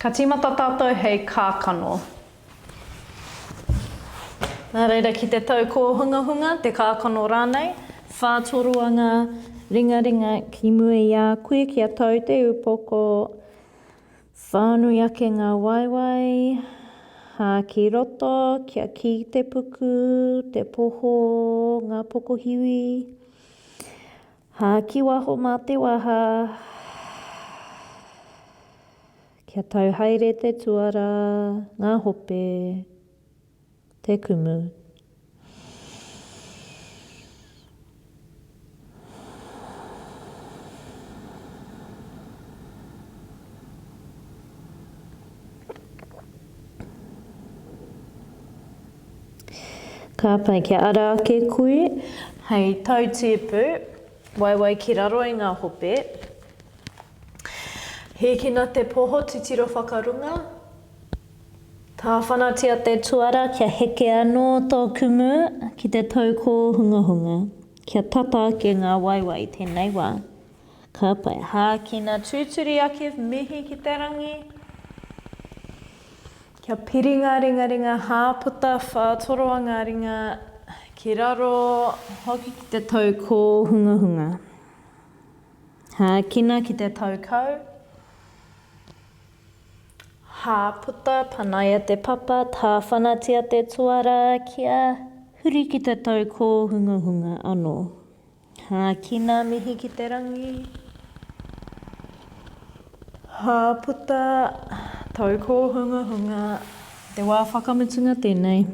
Ka tīmata tātou hei kākano. Nā reira ki te tau kōhungahunga, te kākano rānei, Whātoroa ngā ringaringa ki mua i a koe kia tau te upoko, whānui ake ngā waewae, hā ki roto kia kī te puku, te poho, ngā pokohiwi, hā ki waho mā te waha, kia tau haere te tuara, ngā hope. Te kumu. Ka pai kia ara ake koe. Hei tautipu, waewae ki raro i ngā hope. Hīkina te poho titiro whakarunga. Tāwhanatia te tuara kia heke anō tō kumu ki te tau kōhungahunga, kia tata ake ngā waewae i tēnei wā. Ka pai. Hākina tūturi ake mihi ki te rangi. Kia piri ngā ringaringa, hāputa, whātoroa ngā ringa ki raro, hoki ki te tau kōhungahunga. Hākina ki te tau kau. Hāputa, panaia te papa, tāwhanatia te tuara kia huri ki te tau kōhungahunga anō. Hākina mihi ki te rangi. Hāputa, tau kōhungahunga, te wā whakamutunga tēnei.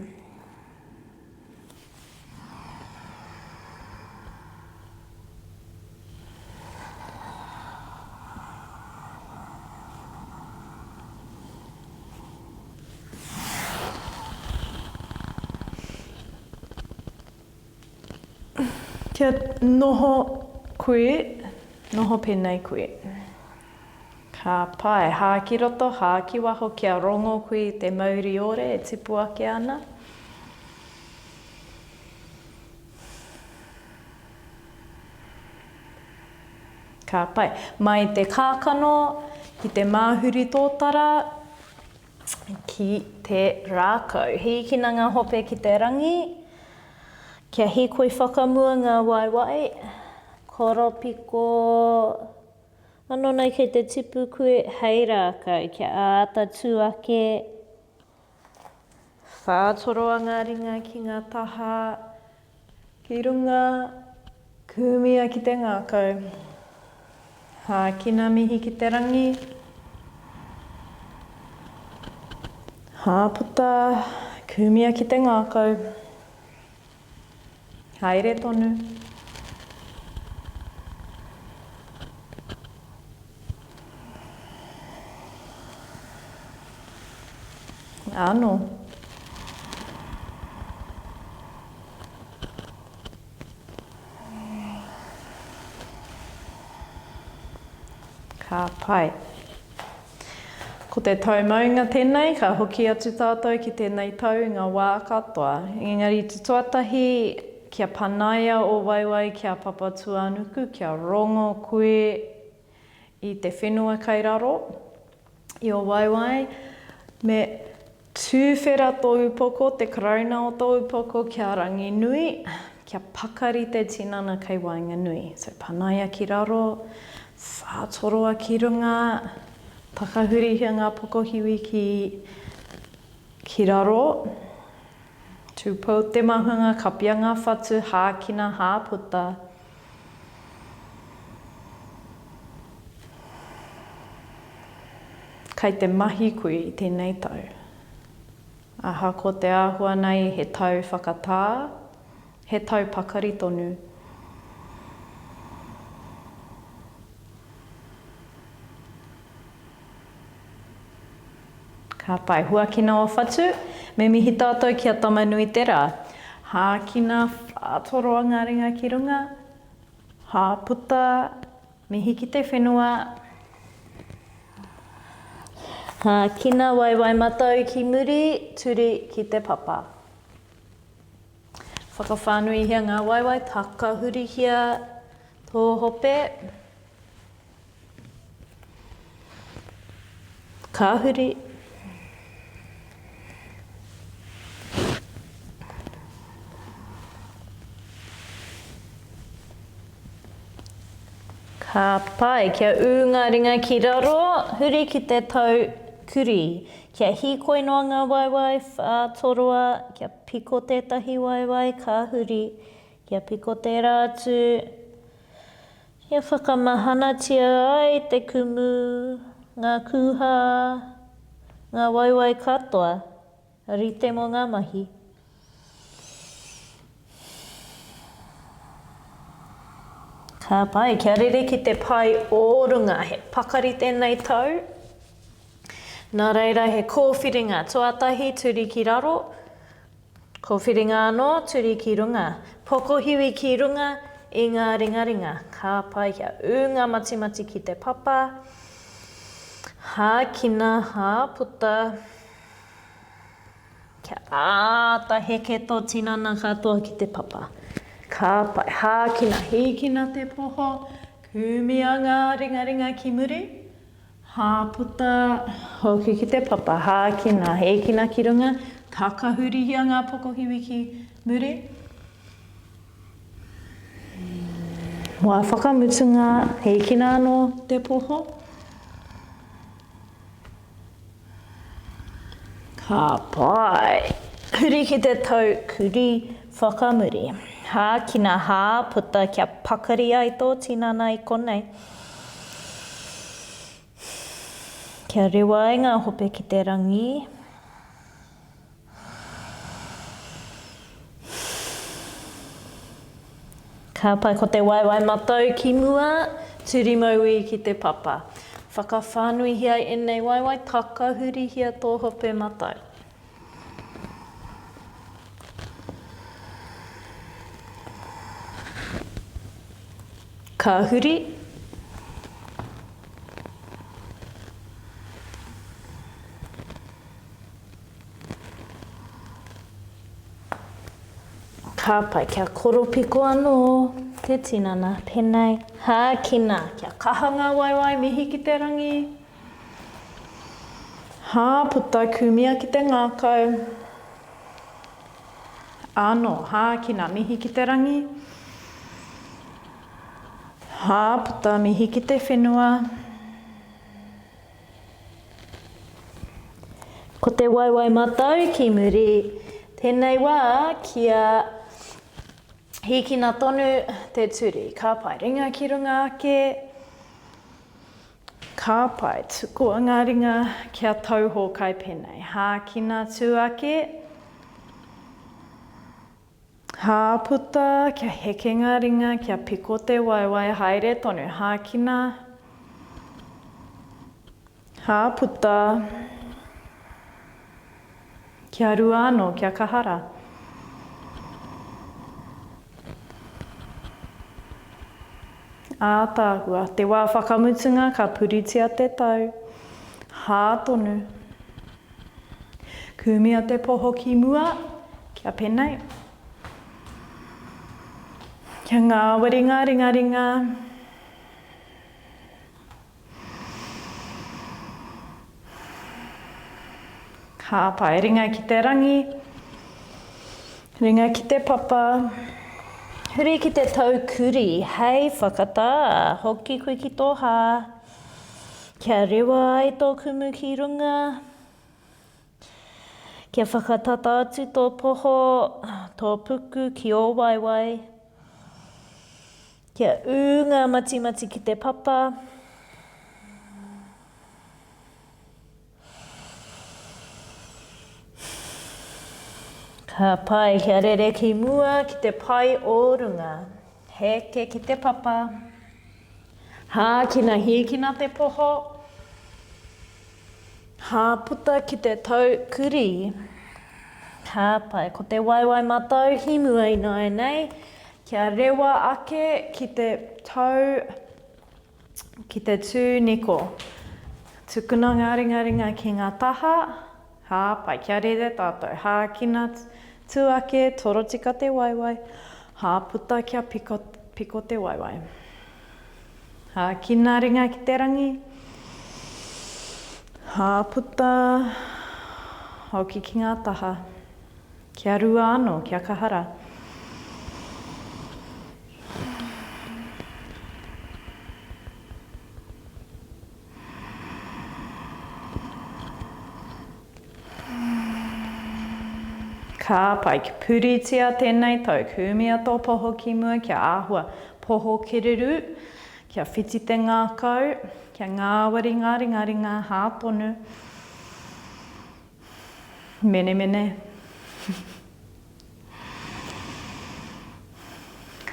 Kia noho koe, noho pēnei koe. Ka pai, hā ki roto, hā ki waho kia rongo koe i te mauri ore e tipu ake ana. Ka pai. Mai te kākano, ki te māhuri tōtara, ki te rākau. Hīkina ngā hope ki te rangi, kia hīkoi whakamua ngā waewae, koropiko, anō nei kei te tipu koe hei rākau, kia āta tū ake, Whātoroa ngā ringa ki ngā taha, ki runga, kūmia ki te ngākau. Hākina mihi ki te rangi. Hāputa, kūmia ki te ngākau. Haere tonu. Ano. Ka pai. Ko te tau maunga tēnei, ka hoki atu tātou ki tēnei tau i ngā wā katoa. Engari te tuatahi, kia panaia ō waewae ki a Papatūānuku, kia rongo koe i te whenua kai raro i ō waewae, me Tūwhera tō upoko, te karauna o tō upoko kia Ranginui, kia pakari te tinana kei waenganui. So panaia ki raro, whātoroa ki runga, takahurihia ngā pokohiwi ki, ki raro, tūpou te mahunga, kapia ngā whatu, hākina, hāputa. Kai te mahi koe i tēnei tau. Ahakoa te āhua nei he tau whakatā, he tau pakari tonu. Ka pai. Huakina o whatu, me mihi tātou ki a Tama-nui-te-rā. Hākina, whātoroa ngā ringa ki runga, hāputa, Mihi ki te whenua. Hākina waewae matau ki muri, turi ki te papa. Whakawhānuihia ngā waewae, takahurihia tō hope. Ka huri. Ka pai, kia ū ngā ringa ki raro, huri ki te tau kurī. Kia hīkoi noa ngā waewae, whātoroa, kia piko tētahi waewae, ka huri, kia piko tērā atu, kia whakamahanatia ai te kumu, ngā kūhā, ngā waewae katoa. Rite mō ngā mahi. Ka pai, kia rere ki te pae o runga, he pakari tēnei tau. Nā reira he kōwhiringa, tuatahi turi ki raro, kōwhiringa anō turi ki runga. Pokohiwi ki runga i ngā ringaringa. Ka pai, kia ū ngā matimati ki te papa. Hākina, hāputa. Kia āta heke tō tinana katoa ki te papa. Ka pai. Hākina, hīkina te poho, kumia ngā ringaringa ki muri, hāputa hoki ki te papa. Hākina, hīkina ki runga, takahurihia ngā pokohiwi ki muri. Wā whakamutunga, hīkina anō te poho. Ka pai. Huri ki te tau kurī whakamuri. Hākina hā puta kia pakari ai tō tinana i konei. Kia rewa ai ngā hope ki te rangi. Ka pai ko te waewae matau ki mua, turi mauī ki te papa. Whakawhānuihia ēnei waewae, takahurihia tō hope matau. Ka huri. Ka pai, kia koropiko anō te tinana, pēnei, hākina, kia kaha ngā waewae, mihi ki te rangi, hā, puta kumia ki te ngākau, anō, hākina, mihi ki te rangi, hā, puta mihi ki te whenua. Ko te waewae matau ki muri, tēnei wā kia hīkina tonu te turi. Ka pai, ringa ki runga ake, ka pai, tukua ngā ringa kia tauhōkai pēnei. Hākina tū ake, hā puta, kia heke ngā ringa, kia piko te waewae, haere tonu, hākina. Hā puta. Kia rua anō, kia kaha rā. Ātaahua. Te wā whakamutunga ka puritia te tau. Hā tonu. Kumea te poho ki mua, kia penei. Kia ngāwari ngā ringaringa. Hāpai, ringa ki te rangi, ringa ki te papa. Huri ki te tau kurī, hei whakatā, hoki koe ki tō hā. Kia rewa ai tō kumu ki runga. Kia whakatata atu tō poho, tō puku ki ō waewae. Kia ū ngā matimati ki te papa. Ka pai kia rere ki mua ki te pae o runga. Heke ki te papa. Hākina, hīkina te poho. Hā puta ki te tau kurī. Ka pai. Ko te waewae matau hi mua ināianei. Kia rewa ake ki te tau, ki te tū niko. Tukuna ngā ringaringa ki ngā taha. Hā pai. Kia rere tātou. Hākina, tū ake, torotika te waewae. Hā puta kia piko, piko te waewae. Hākina ringa ki te rangi. Hā puta, hoki ki ngā taha. Kia rua anō, kia kaha rā. Ka pai, puritia tēnei tau, kūmia tō poho ki mua kia āhua poho kererū, kia whiti te ngākau, kia ngāwari ngā ringaringa, hā tonu. Menemene.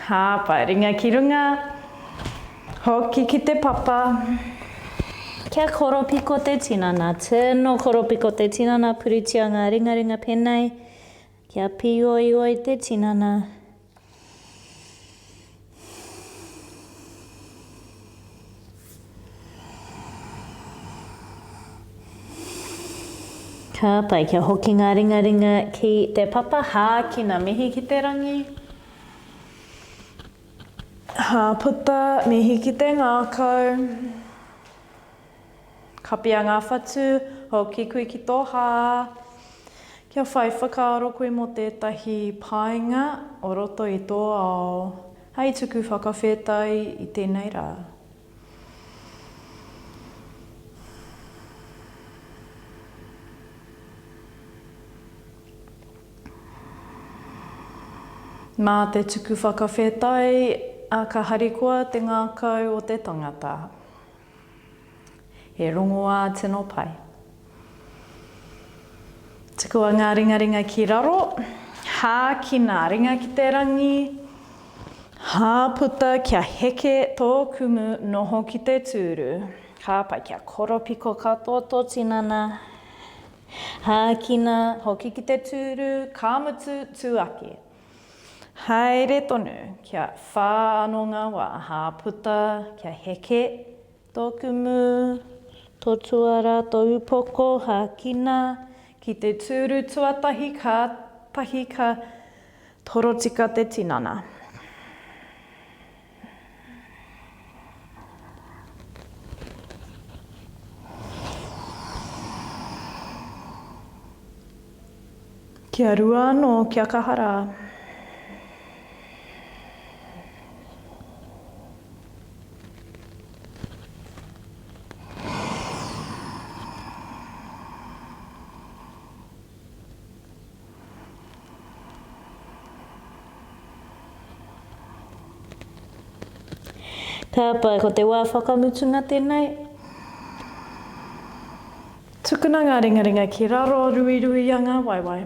Hāpai ringa ki runga, hoki ki te papa. Kia koropiko te tinana, tino koropiko te tinana, puritia ngā ringaringa pēnei, kia pīoioi te tinana. Ka pai kia hoki ngā ringaringa ki te papa, hākina mihi ki te rangi. Hā puta mihi ki te ngākau. Kapia ngā whatu, hoki koe ki tō hā. Kia whai whakaaro koe mō tētahi painga o roto i tō ao hei tuku whakawhetai i tēnei rā. Mā te tuku whakawhetai ka harikoa te ngākau o te tangata. He rongoā tino pai. Tukua ngā ringaringa ki raro, hākina ringa ki te rangi, hāputa kia heke tō kumu noho ki te tūru. Ka pai kia koropiko katoa tō tinana. Hākina, hoki ki te tūru, ka mutu, tū ake. Haere tonu, kia whā anō ngā wā, hāputa, kia heke tō kumu, tō tuarā, tō upoko, hākina. Ki te tūru tuatahi kātahi ka torotika te tinana. Kia rua anō, kia kaha rā. Ka pai, ko te wā whakamutunga tēnei. Tukuna ngā ringaringa ki raro, ruiruia ngā waewae.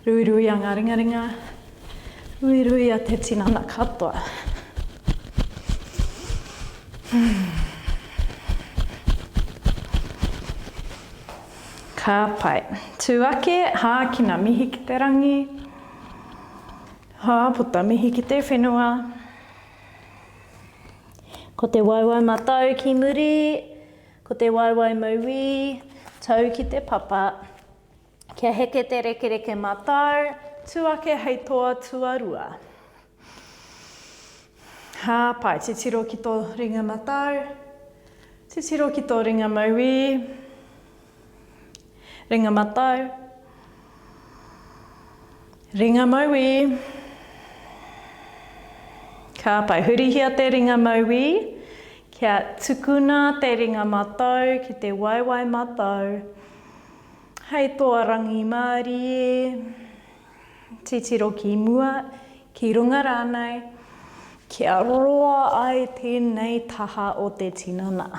Ruiruia ngā ringaringa, ruiruia te tinana katoa. Ka pai. Tū ake, hākina mihi ki te rangi, hā puta mihi ki te whenua. Ko te waewae matau ki muri, ko te waewae mauī, tau ki te papa. Kia heke te rekereke matau, tū ake hei toa tuarua. Hāpai, titiro ki tō ringa matau, titiro ki tō ringa mauī, ringa matau, ringa mauī. Ka pai, hurihia te ringa mauī, kia tukuna te ringa matau ki te waewae matau. Hei toa rangimārie, titiro ki mua, ki runga rānei, kia roa ai tēnei taha o te tinana.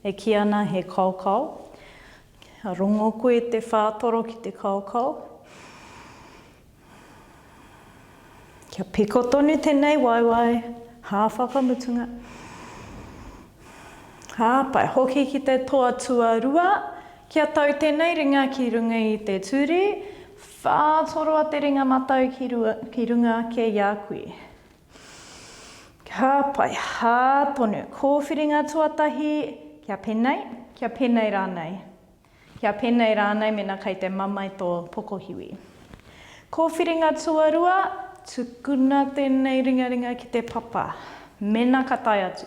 E kī ana he kaokao, kia rongo koe te whātoro ki te kaokao. Kia piko tonu tenei waewae, hā whakamutunga. Hā pai, hoki ki te toa tuarua, kia tau tenei ringa ki runga i te turi, whātoroa te ringa matau ki, rua, ki runga ake i a koe. Ka pai, hā tonu, kōwhiringa tuatahi, kia penei, kia penei rānei. Kia pēnei rānei mēnā kei te mamae tō pokohiwi. Kōwhiringa tuarua, tukuna tēnei ringaringa ki te papa, mēnā ka tae atu.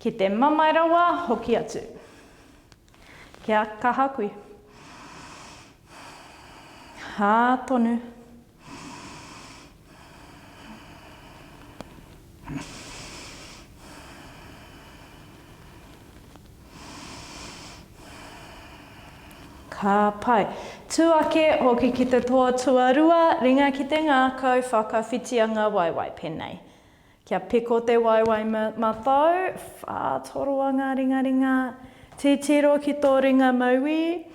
Ki te mamae rawa, hoki atu. Kia kaha koe. Hā tonu. Ka pai. Tū ake, hoki ki te toa tuarua, ringa ki te ngākau, whakawhitia ngā waewae pēnei. Kia piko te waewae matau, whātoroa ngā ringaringa, titiro ki tō ringa mauī,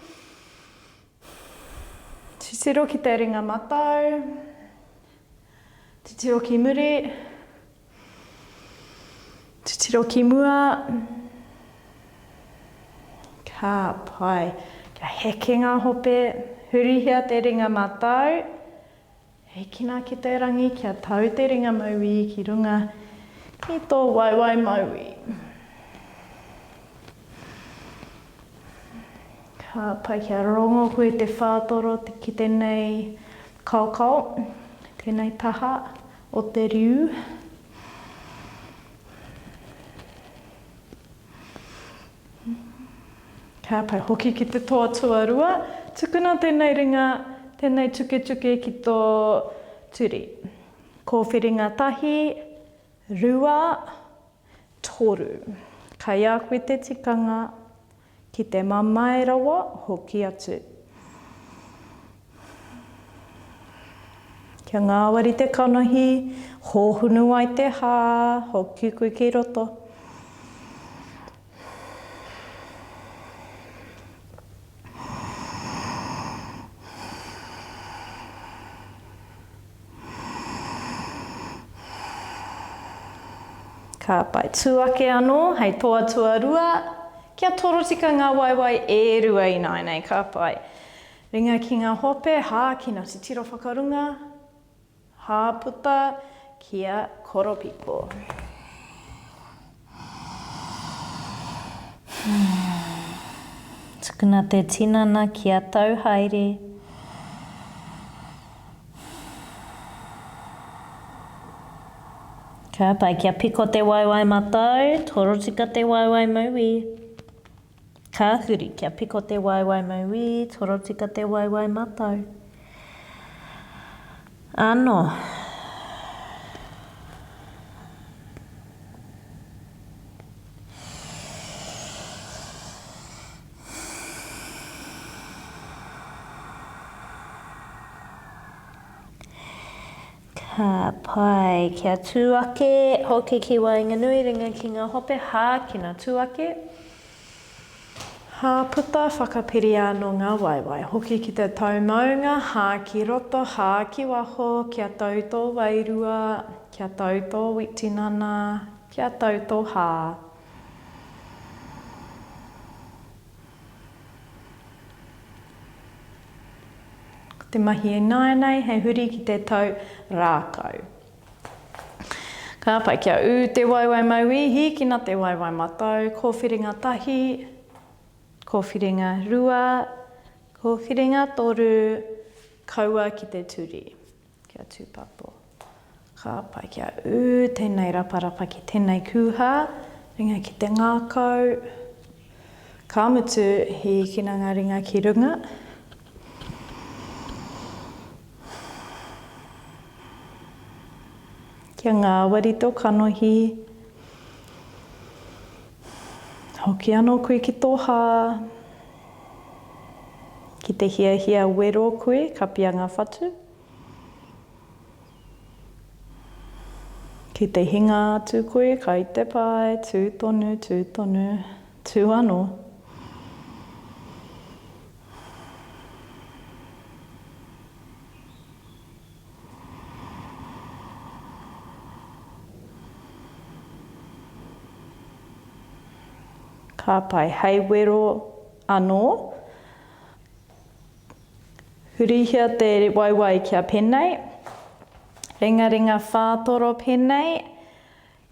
titiro ki te ringa matau, titiro ki muri, Titiro ki mua. Ka pai. Kia heke ngā hope. Hurihia te ringa matau. Hikina ki te rangi kia tau te ringa mauī ki runga i tō waewae mauī. Ka pai kia rongo koe te whātoro ki tēnei kaokao, tēnei taha o te riu. Ka pai hoki ki te toa tuarua, tukuna tēnei ringa, tēnei tuketuke ki tō turi. Kōwhiringa tahi, rua, toru. Kai a koe te tikanga Ki te mamae rawa, hoki atu. Kia ngāwari te kanohi, hōhunu ai te hā, hoki koe ki roto. Ka pai. Tū ake anō hei toa tuarua, kia torotika ngā waewae e rua ināianei, ka pai. Ringa ki ngā hope, hākina, titiro whakarunga, hā puta, kia koropiko. Tukuna te tinana kia tau haere. Ka pai kia piko te waewae matau, torotika te waewae mauī. Ka huri kia piko te waewae mauī, torotika te waewae matau. Ano. Ka pai. Kia tū ake, hoki ki waenganui, ringa ki ngā hope, hākina, tū ake. Hā puta, whakapiria anō ngā waewae. Hoki ki te tau maunga, hā ki roto, hā ki waho, kia tau tō wairua, kia tau tō tinana, kia tau tō hā. Ko te mahi ināianei hei huri ki te tau rākau. Ka pai kia ū te waewae mauī, hīkina te waewae matau, kōwhiringa tahi, kōwhiringa rua, kōwhiringa toru, kaua ki te turi. Kia tūpato. Ka pai kia ū tēnei raparapa ki tēnei kūhā, ringa ki te ngākau. Ka mutu, hīkina ngā ringa ki runga. Kia ngāwari tō kanohi. Hoki anō koe ki tō hā. Ki te hiahia wero koe, kapia ngā whatu. Ki te hinga atu koe, kai te pae, tū tonu, tū tonu, tū anō. Ka pai hei wero anō. Hurihia te waewae kia penei. Ringaringa whātoro penei.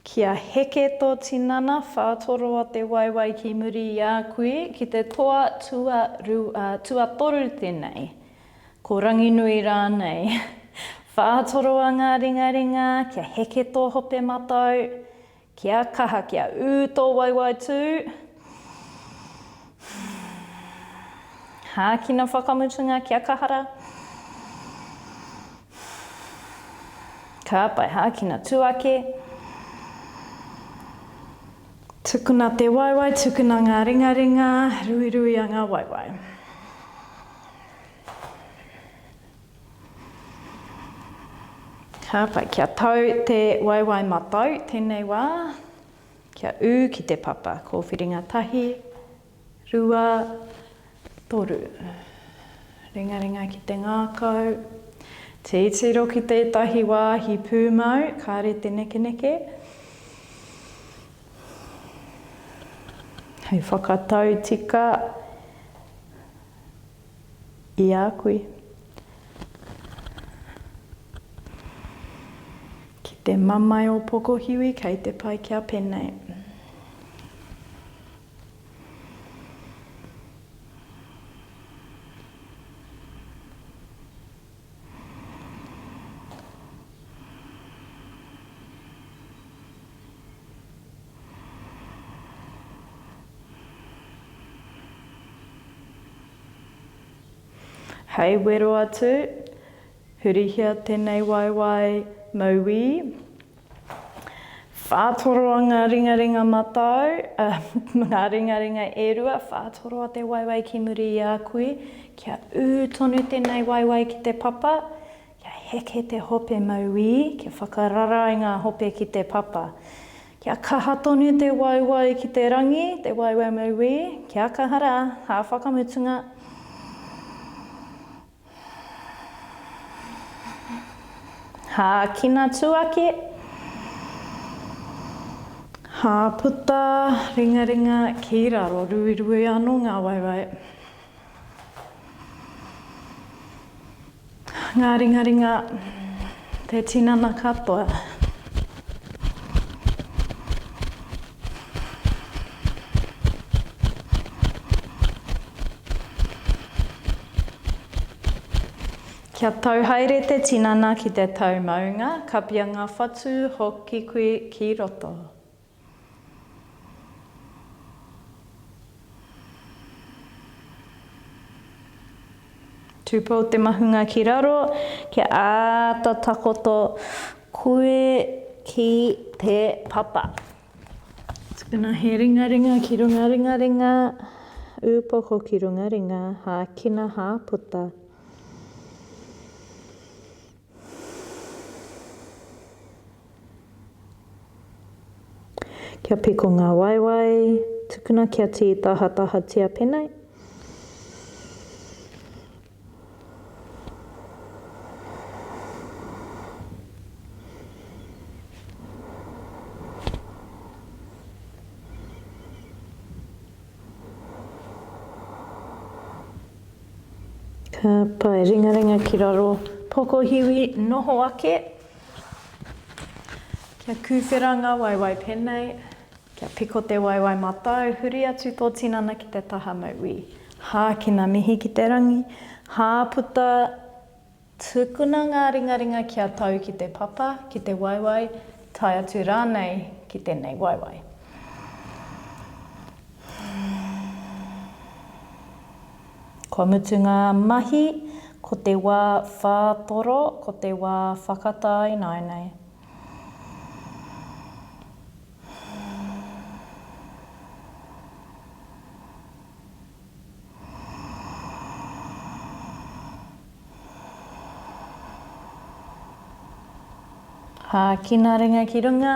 Kia heke tō tinana, whātoroa te waewae ki muri i a koe, ki te toa tuarua, tuatoru tēnei. Ko Ranginui rānei. Whātoroa ngā ringaringa, kia heke tō hope matau. Kia kaha, kia ū tō waewae tū. Hākina whakamutunga, kia kaha rā. Ka pai, hākina tū ake. Tukuna te waewae, tukuna ngā ringaringa, ruiruia ngā waewae. Ka pai, kia tau te waewae matau tēnei wā, kia ū ki te papa. Kōwhiringa tahi, rua, toru. Ringaringa ki te ngākau. Titiro ki tētahi wāhi pūmau, kāre te nekeneke. Hei whakatau tika i a koe. Ki te mamae o pokohiwi kei te pai kia penei. Hei wero atu, hurihia tenei waewae mauī. Whātoroa ngā ringaringa matau, ngā ringaringa e rua, whātoroa te waewae ki muri i a koe, kia ū tonu tēnei waewae ki te papa, kia heke te hope mauī, kia whakararae ngā hope ki te papa. Kia kaha tonu te waewae ki te rangi, te waewae mauī, kia kaha rā, hā whakamutunga. Hākina tū ake. Hā puta ringaringa ki raro, ruirui anō ngā waewae. Ngā ringaringa, te tinana katoa. Kia tau haere te tinana ki te tau maunga, kapia ngā whatu hoki koe ki roto. Tūpou te mahunga ki raro, kia āta takoto koe ki te papa. Tukuna he ringaringa ki runga ringaringa, ūpoko ki runga ringa, hākina hāputa. Kia piko ngā waewae, tukuna kia tītahatahatia penei. Ka pai, ringaringa ki raro. Pokohiwi, noho ake. Kia kūwhera ngā waewae penei. Kia piko te waewae matau, huri atu tō tinana ki te taha mauī. Hākina mihi ki te rangi, hā puta, tukuna ngā ringaringa kia tau ki te papa, ki te waewae, tae atu rānei ki tēnei waewae. Kua mutu ngā mahi, ko te wā whātoro, ko te wā whakatā ināianei. Hākina ringa ki runga,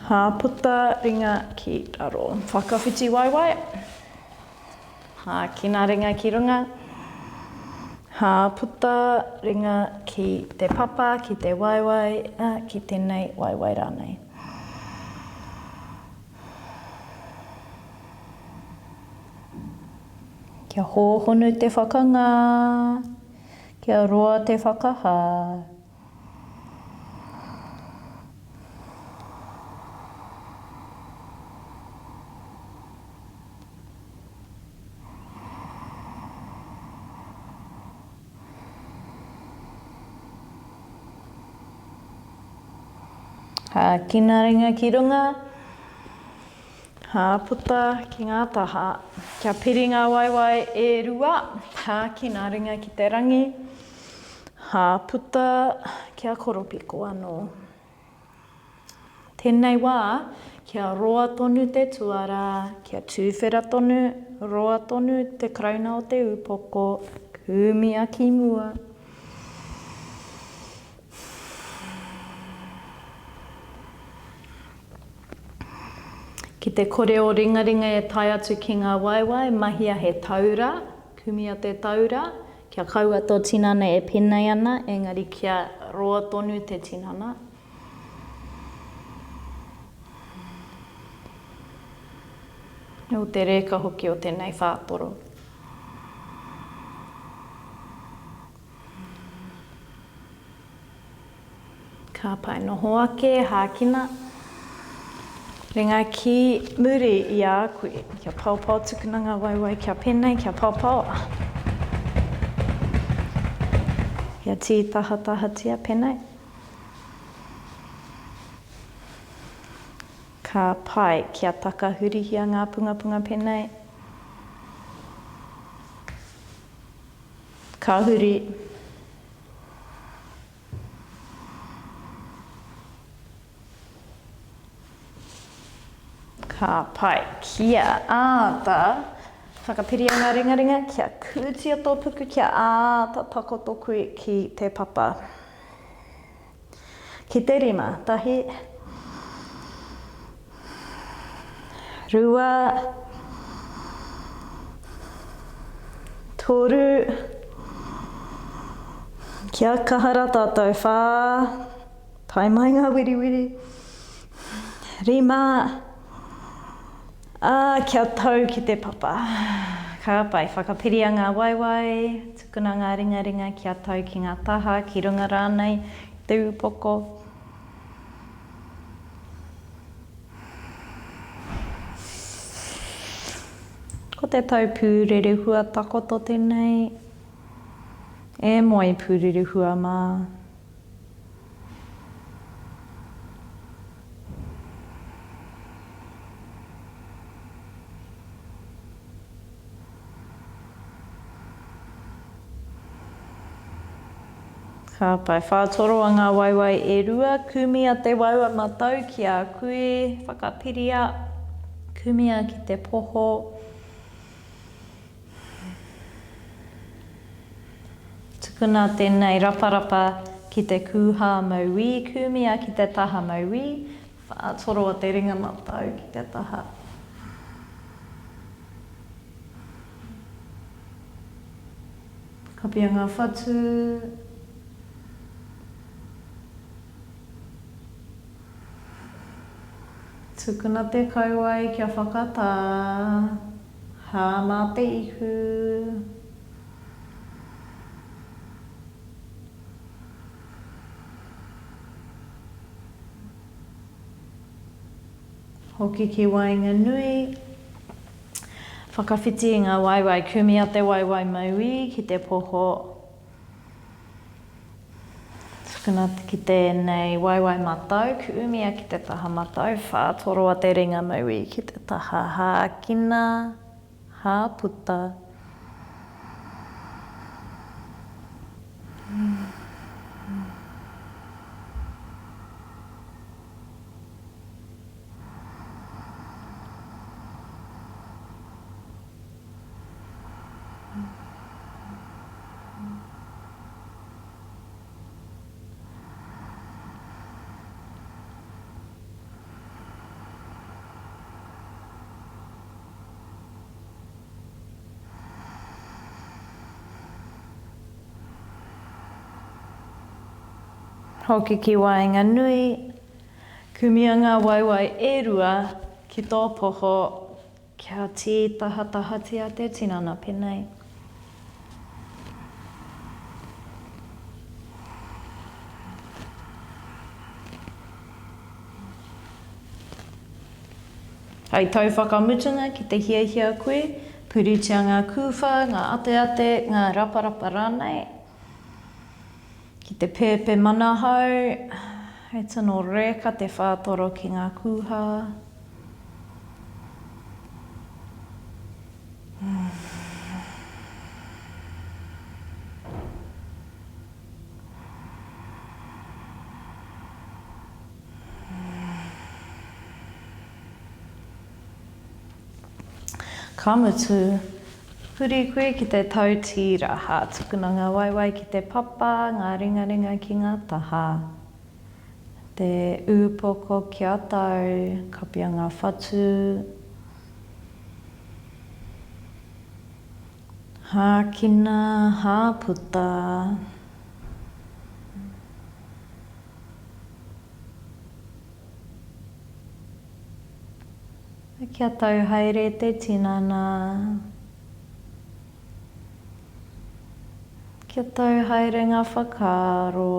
hāputa ringa ki raro. Whakawhiti waewae. Hākina ringa ki runga. Hāputa ringa ki te papa, ki te waewae, ā, ki tēnei waewae rānei. Kia hōhonu te whakangā, kia roa te whakahā. Hākina ringa ki runga, hā puta ki ngā taha. Kia piri ngā waewae e rua, hākina ringa ki te rangi, hā puta kia koropiko anō. Tēnei wā, kia roa tonu te tuarā, kia tūwhera tonu, roa tonu te karauna o te upoko, kūmia ki mua. Ki te kore o ringaringa e tae atu ki ngā waewae, mahia he taura, kumia te taura, kia kaua tō tinana e penei ana, engari kia roa tonu te tinana. Nō te reka hoki o tēnei whātoro. Ka pai noho ake, hākina. Ringa ki muri i a koe. Kia paopao tukuna ngā waewae kia pēnei, kia paopao. Kia tītahatahatia pēnei. Ka pai kia takahurihia ngā pungapunga penei. Ka huri. Ka pai kia āta whakapiria ngā ringaringa, kia kūtia tō puku, kia āta takoto koe ki te papa. Ki te rima, tahi, rua, toru, kia kaha ra tātou, whā, tae mai ngā wiriwiri, rima, Ā, kia tau ki te papa. Ka pai, whakapiria ngā waewae, tukuna ngā ringaringa kia tau ki ngā taha, ki runga rānei i te upoko. Ko te tau pūrerehua takoto tēnei. E moe pūrerehua mā. Ka pai. Whātoroa ngā waewae e rua, kumia te waewae matau ki a koe, whakapiria, kumia ki te poho. Tukuna tēnei raparapa ki te kūhā mauī, kumia ki te taha mauī, whātoroa te ringa matau ki te taha. Kapia ngā whatu. Tukuna te kauae kia whakatā. Hā mā te ihu. Hoki ki waenganui. Whakawhiti i ngā waewae kumea te waewae mauī ki te poho. Tukuna ki tēnei waewae matau, kūmia ki te taha matau, whātoroa te ringa mauī ki te taha hākina, hāputa. Hoki ki waenganui, kumia ngā waewae e rua ki tō poho Kia tītahatahatia te tinana penei. Hei tau whakamutunga ki te hiahia koe, puritia ngā kūwhā, ngā ateate, ngā raparapa rānei. Ki te pēpe manahau. He tino reka te whātoro ki ngā kūhā. Ka mutu, huri koe ki te tau tīraha, tukuna ngā waewae ki te papa, ngā ringaringa ki ngā taha. Te ūpoko kia tau, kapia ngā whatu. Hākina, hāputa. Kia tau haere te tinana. Kia tau haere ngā whakaaro.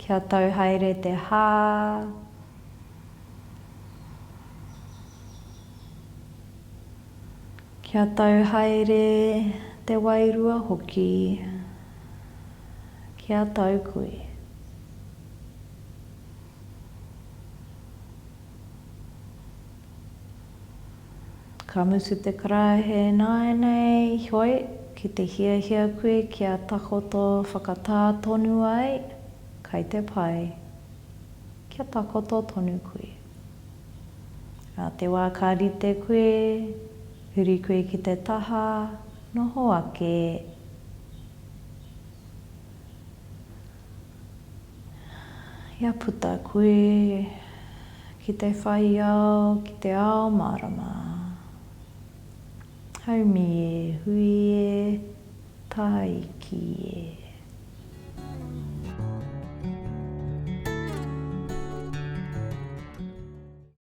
Kia tau haere te hā. Kia tau haere te wairua hoki. Kia tau koe. Ka mutu te karaehe ināianei, heoi, ki te hiahia koe kia takoto whakatā tonu ai, kai te pai. Kia takoto tonu koe. Ā te wā ka rite koe, huri koe ki te taha, noho ake. Ia puta koe ki te whai ao, ki te ao mārama. Haumi e, hui e, tāiki e.